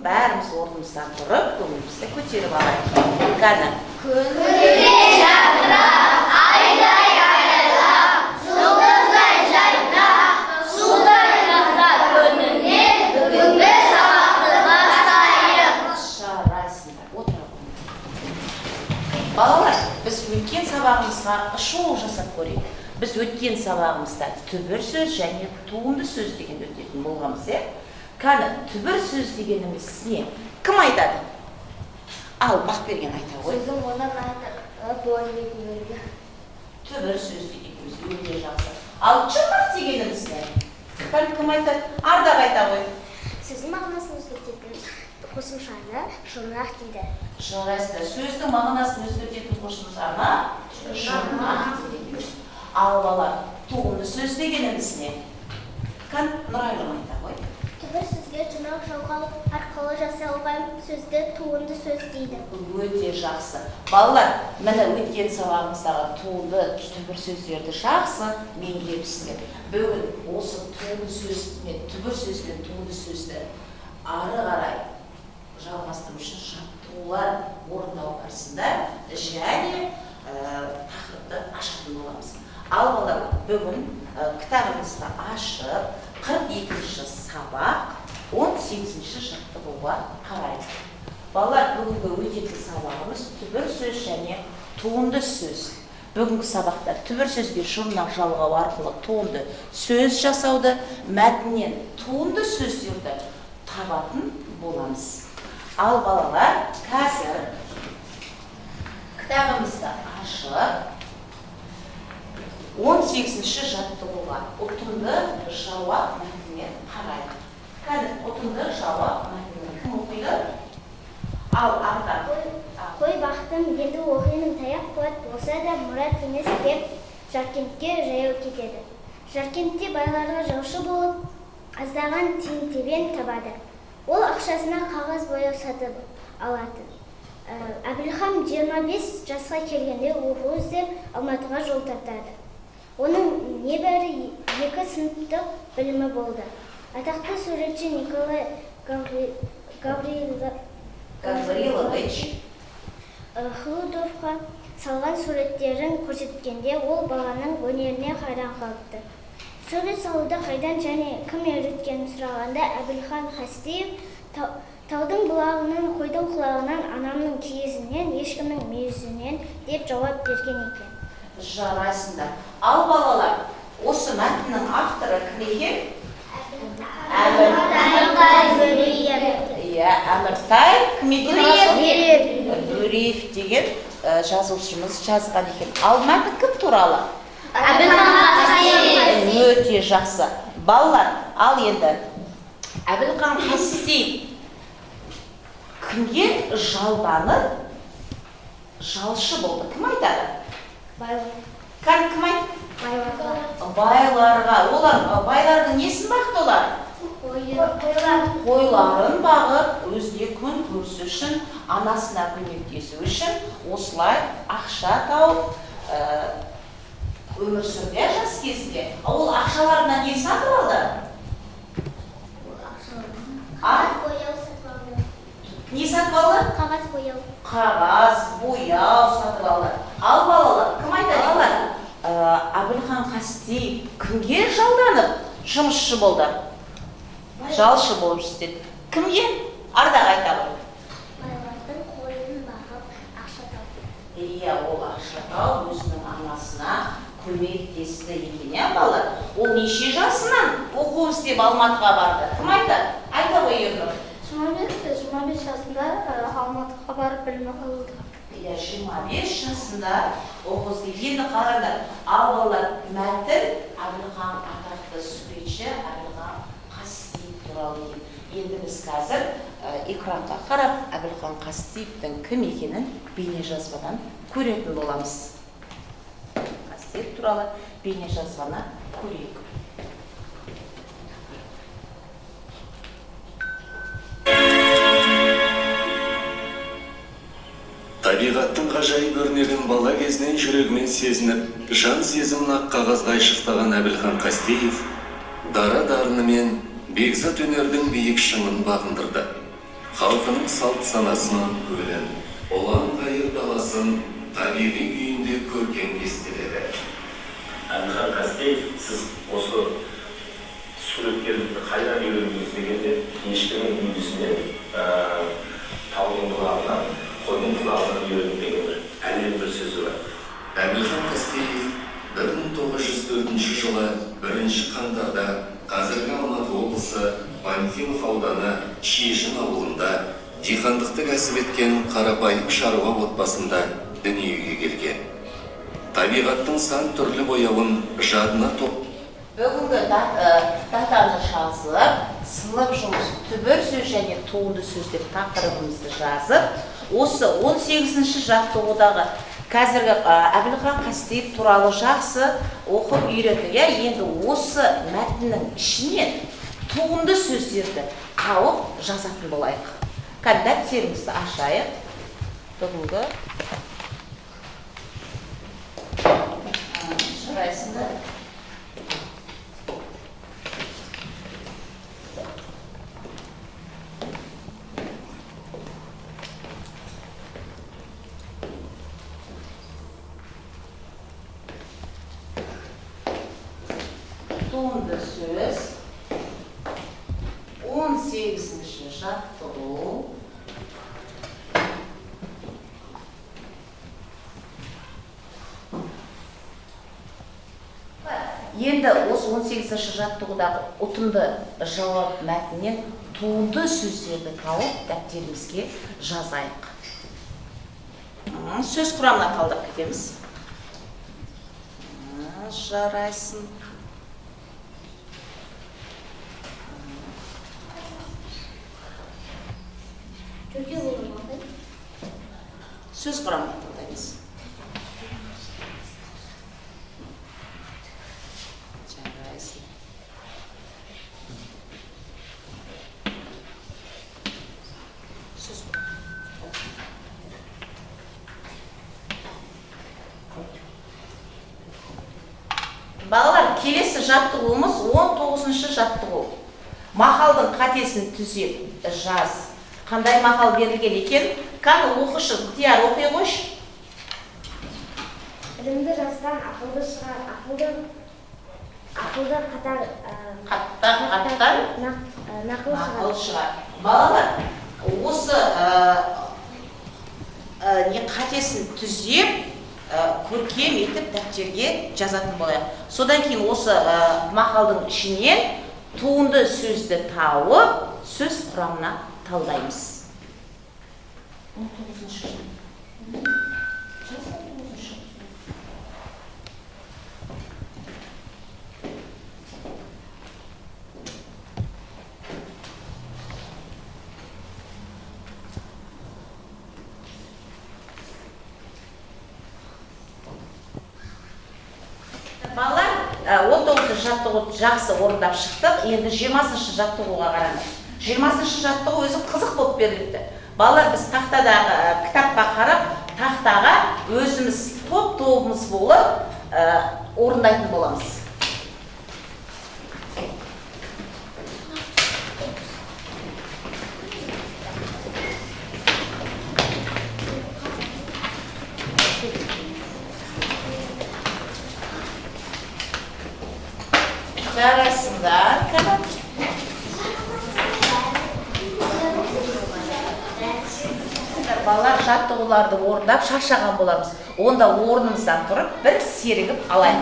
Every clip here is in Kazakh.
Бәріміз орнымыздан тұрып, көңілімізді көтеріп алайық. Кәні. Күндей жарқырап, айдай аялап, жұлдыздай жайнап, судай таза көңілмен бүгінгі сабақты бастайық. Жарайсыңдар, отыра қойыңдар. Балалар, біз өткен сабағымызға шолу жасап көрейік. Біз өткен сабағымызда түбір сөз және туынды сөз деген өтетін болғанбыз, иә? Кәні, түбір сөз дегеніміз не? Кім айтады? Ал, Бақберген айта ғой. Сөздің онан артығы бөлінбейтін бөлігі. Түбір сөз дегеніміз өте жақсы. Ал жұрнақ дегеніміз не? Кәні, кім айтады? Ардақ айта ғой. Сөздің мағынасын өзгертетін қосымшаны жұрнақ дейді. Жарайсыздар. Сөздің мағынасын өзгертетін қосымшаны жұрнақ дейді. Ал бала, туынды сөз дегеніміз не? Кән, Нұрайлым айта ғой. Түбір сөзге жұрнақ жалғау арқылы жасалған сөзді туынды сөз дейді. Өте жақсы. Балалар, міне, өткен сабағымыздағы туынды, түбір сөздерді жақсы меңгеріпсіздер. Бүгін осы туынды сөз мен түбір сөз бен туынды сөзді ары қарай жалғастыру үшін жаттығулар орындау барысында және тақырыпты ашатын боламыз. Ал балалар, бүгін кітабымызды ашып, 42 сабақ, 18 жаттығуға қараймыз. Балалар, бүгінгі өтетін сабағымыз түбір сөз және туынды сөз. Бүгінгі сабақта түбір сөзге жұрнақ жалғау арқылы туынды сөз жасауды, мәтіннен туынды сөздерді табатын боламыз. Ал балалар, қазір кітабымызды ашып, 18 жаттығуға, ұтымды жауап мәтініне қарайық. Кәні, ұтымды жауап мәтінін кім оқиды? Ал, Ардақ. Қой бақтым, енді оқимын, таяқ қуат болса да мұрат емес деп Жаркентке жаяу кетеді. Жаркентте байларға жалшы болып, аздаған тиын-тебен табады. Ол ақшасына қағаз бояу сатып алатын. Әбілхан 25 жасқа келгенде оқу іздеп Алматыға жол тартады. Оның небәрі 2 сыныптық білімі болды. Атақты суретші Николай Гаврилович Хлудовқа салған суреттерін көрсеткенде, ол баланың өнеріне хайран қалыпты. Сурет салуды қайдан және кім үйреткенін сұрағанда, Әбілхан Қастеев таудың бұлағынан, қойдың құлағынан, анамның киізінен, ешкімнің мүйізінен деп жауап берген екен. Жарайсыңдар. Ал балалар, осы мәтіннің авторы кім екен? Иә, Әміртай кім екен? Бөреев деген жазушымыз жазған екен. Ал мәтін кім туралы? Әбілхан Қастеев. Өте жақсы. Балалар, ал енді Әбілхан Қастеев кімге жалданып жалшы болды? Кім айтады? Кім, кім айтты? Байларға. Олар байлардың несін бақты олар? Қойларын бағып, өзіне күн көрісу үшін, анасына көмектесу үшін осылай ақша тауып, өмір сүрді жас кезінде. Ол ақшаларына не сатып алды? А? Не сатып алды? Қағаз бояу. Қағаз бояу сатып алды. Ал балалар, кім айтады? Балалар, Әбілхан Қастеев кімге жалданып жұмысшы болды? Жалшы болып істеді. Кімге? Ардақ айта ғой. Байлардың қойын бағып, ақша тауып. Иә, ол ақша тауып, өзінің анасына көмектесті екен, иә, балалар? Ол неше жасынан оқу іздеп Алматыға барды? Кім айтады? Айта ғой, Ернұр. 25 жасында Алматыға барып білім алды. Иә, 25 жасында оқу іздеп. Енді қараңдар, ал балалар, мәтін Әбілхан атақты суретші Әбілхан Қастеев туралы екен. Енді біз қазір экранға қарап, Әбілхан Қастеевтің кім екенін бейнежазбадан көретін боламыз. Қастеев туралы бейнежазбаны көрейік. Табиғаттың ғажайып өрнегін бала кезінен жүрегімен сезініп, жан сезімін ақ қағазға айшықтаған Әбілхан Қастеев дара дарынымен бекзат өнердің биік шыңын бағындырды. Халқының салт санасын, көлін, ұлан-ғайыр даласын табиғи күйінде көркем кестеледі. Әбілхан Қастеев, сіз осы суреткерлікті қайдан үйрендіңіз дегенде, ешкінің үйіндісінен, таудың бұлағынан, қойдың құлағынан үйрендім деген бір әдемі бір сөзі бар. Әбілхан Қастеев 1904 жылы 1 қаңтарда қазіргі Алматы облысы Панфилов ауданы Шежін ауылында диқандықты кәсіп еткен қарапайым шаруа отбасында дүниеге келген. Табиғаттың сан түрлі бояуын жадына топ. Бүгінгі датаны жазып, сынып жұмыс түбір сөз және туынды сөз деп тақырыбымызды жазып, осы 18-ші жаттығудағы қазіргі Әбілхан Қастеев туралы жақсы оқып үйрендік. Енді осы мәтіннің ішінен туынды сөздерді тауып жазатын болайық. Кәдімгі дәптерімізді ашайық. Бүгінгі жарайсыңдар. Туынды сөз 18-ші жаттығу. Енді осы 18-ші жаттығудағы ұтымды жауап мәтіннен туынды сөздерді тауып дәптерімізге жазайық. Сөз құрамына талдап кетеміз. Жарайсың. Сөз құрамына талдаймыз. Жарайсың. Сөз құрамы. Балалар, келесі жаттығуымыз 19-шы жаттығу. Мақалдың қатесін түзеп жаз. Қандай мақал берілген екен? Кәні оқушы, Диар, оқи қойшы. Ілімді жастан ақылды шығар, ақылды қатар, қаттар, нақыл шығар. Балалар, осы не қатесін түзеп, көркем етіп дәптерге жазатын болайық. Содан кейін осы мақалдың ішінен туынды сөзді тауып, сөз құрамына талдаймыз. 19-шы. 19-шы. Балалар, 19-шы жаттығуды жақсы орындап шықтық. Енді 20-шы жаттығуға қараңыз. 20-шы жаттығу өзі қызық болып беріліпті. Балалар, біз тақтадағы кітапқа қарап, тақтаға өзіміз топ-тобымыз болып орындайтын боламыз. Жарайсыңдар. Балалар, жаттығуларды орындап шаршаған боламыз. Онда орнымыздан тұрып бір серігіп алайық.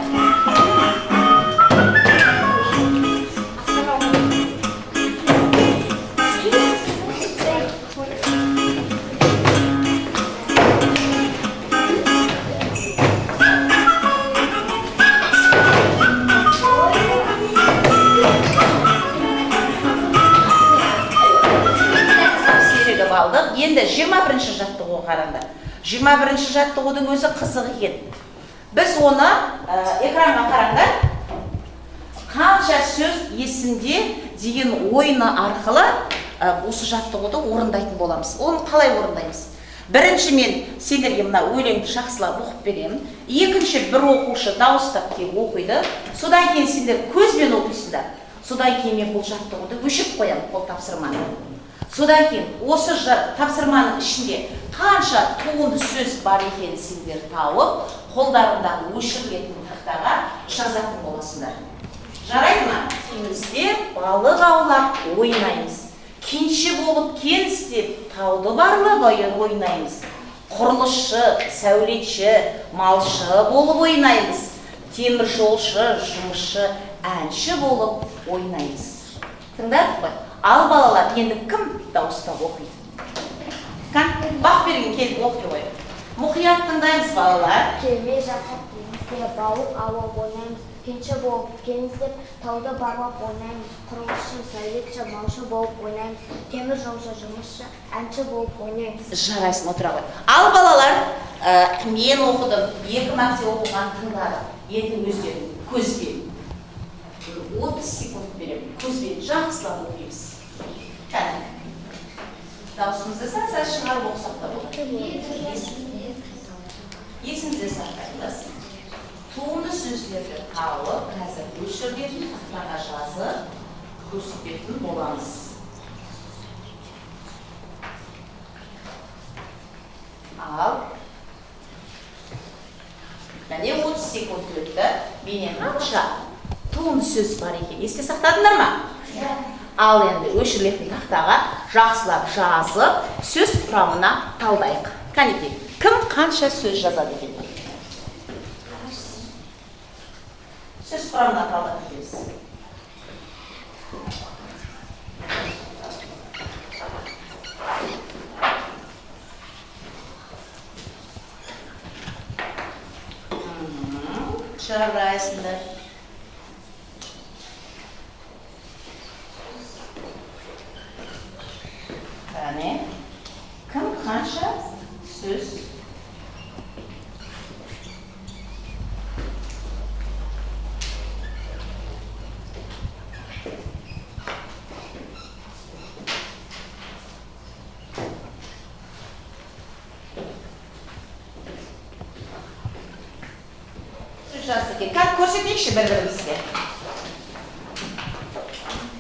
Алдық. Енді 21-ші жаттығуға қараңдар. 21-ші жаттығудың өзі қызық екен. Біз оны экранға қараңдар. Қанша сөз есімде деген ойыны арқылы осы жаттығуды орындайтын боламыз. Оны қалай орындаймыз? Бірінші мен сендерге мына өлеңді жақсылап оқып беремін. Екінші бір оқушы дауыстап келіп оқиды. Содан кейін сендер көзбен оқисыңдар. Содан кейін мен бұл жаттығуды өшіріп қоямын, қол тапсырманы. Содан кейін осы тапсырманың ішінде қанша туынды сөз бар екенін сендер тауып, қолдарыңдағы өшірілетін тақтаға жазатын боласыңдар. Жарайды ма? Теңізде балық аулап ойнаймыз. Кенші болып кен іздеп, тауды барлап ойнаймыз. Құрылысшы, сәулетші, малшы болып ойнаймыз. Темір жолшы, жұмысшы, әнші болып ойнаймыз. Тыңдадық қой? Ал балалар, енді кім дауыстап оқиды? Кән, Бақберген келіп оқи ғой. Мұқият тыңдаймыз, балалар. Кеме жасап теңізде балық аулап ойнаймыз. Кенші болып кен іздеп, тауды барлап ойнаймыз. Құрылысшы, сәулетші, малшы болып ойнаймыз. Темір жолшы, жұмысшы, әнші болып ойнаймыз. Жарайсың, отыра ғой. Ал балалар, мен оқыдым, 2 мәрте оқыған тыңдадым. Енді өздерің көзбен. 30 секунд беремін. Көзбен жақсылап оқимыз. Кәне. Дауысымызды сәл-сәл шығарып оқысақ та болады. Есімізде сақтаймыз. Туынды сөздерді тауып, қазір өшірілетін тақтаға жазып, көрсететін боламыз. Ал, міне 30 секунд өтті. Менен қанша туынды сөз бар екен? Есте сақтадыңдар ма? Ал енді өшірілетін тақтаға жақсылап жазып, сөз құрамына талдайық. Кәнекей, кім қанша сөз жазады екен? Сөз құрамына талдап кетеміз. Жарайсыңдар. Кәне, кім қанша сөз? Сөз жазды екен. Кәне, көрсетейікші бір-бірімізге.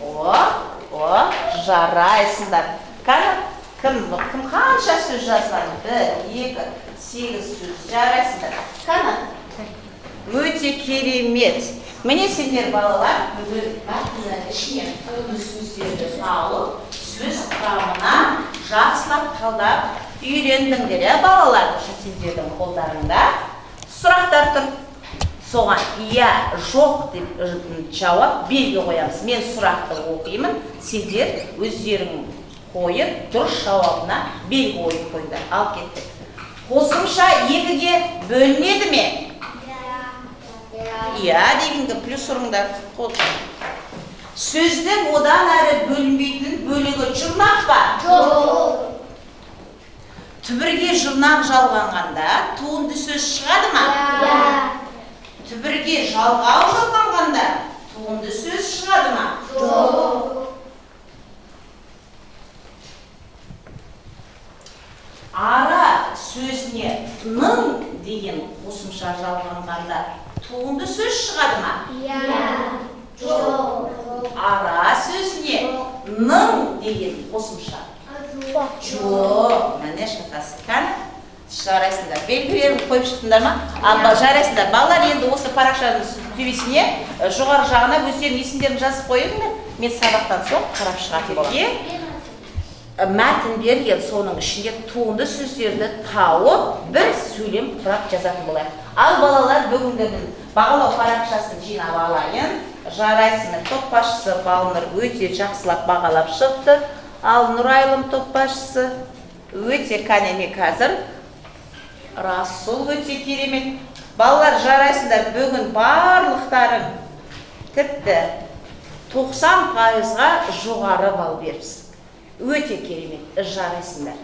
О, о, жарайсыңдар. Кәне, кім қанша сөз жазған? 1, 2, 8 сөз. Жарайсыңдар. Кәне, өте керемет. Міне сендер балалар бүгін мәтіннің ішінен туынды сөздерді тауып, сөз құрамына жақсылап талдап үйрендіңдер, ә, балалар? Сендердің қолдарыңда сұрақтар тұр. Соған иә, жоқ деп жауап белгі қоямыз. Мен сұрақты оқимын, сендер өздерің қойып, дұрыс жауабына белгі қойып қойыңдар. Ал кеттік. Қосымша 2-ге бөлінеді ме? Иә дегенге плюс ұрыңдар. Сөздің одан әрі бөлінбейтін бөлігі жұрнақ па? Жоқ. Түбірге жұрнақ жалғанғанда туынды сөз шығады ма? Иә. Түбірге жалғау жалғанғанда туынды сөз шығады ма? Жоқ. Ара сөзіне ның деген қосымша жалғанғанда туынды сөз шығады ма? Иә. Жоқ. Ара сөзіне ның деген қосымша. Жоқ. Міне шатасы. Кәне, жарайсыңдар. Белгілерін қойып шықтыңдар ма? Ал, жарайсыңдар. Балалар, енді осы парақшаның төбесіне, жоғары жағына өздерінің есімдерін жазып қойыңдар. Мен сабақтан соң қарап шығатын боламын. Мәтін берген, соның ішінде туынды сөздерді тауып, бір сөйлем құрап жазатын болайық. Ал балалар, бүгінгінің бағалау парақшасын жинап алайын. Жарайсыңдар. Топ басшысы Балнұр өте жақсылап бағалап шықты. Ал Нұрайлым топ басшысы өте кәнеме қазір. Расул өте керемет. Балалар, жарайсыңдар. Бүгін барлықтарың тіпті 90%-ға жоғары балл беріпсіз. Өте керемет, жарайсыңдар.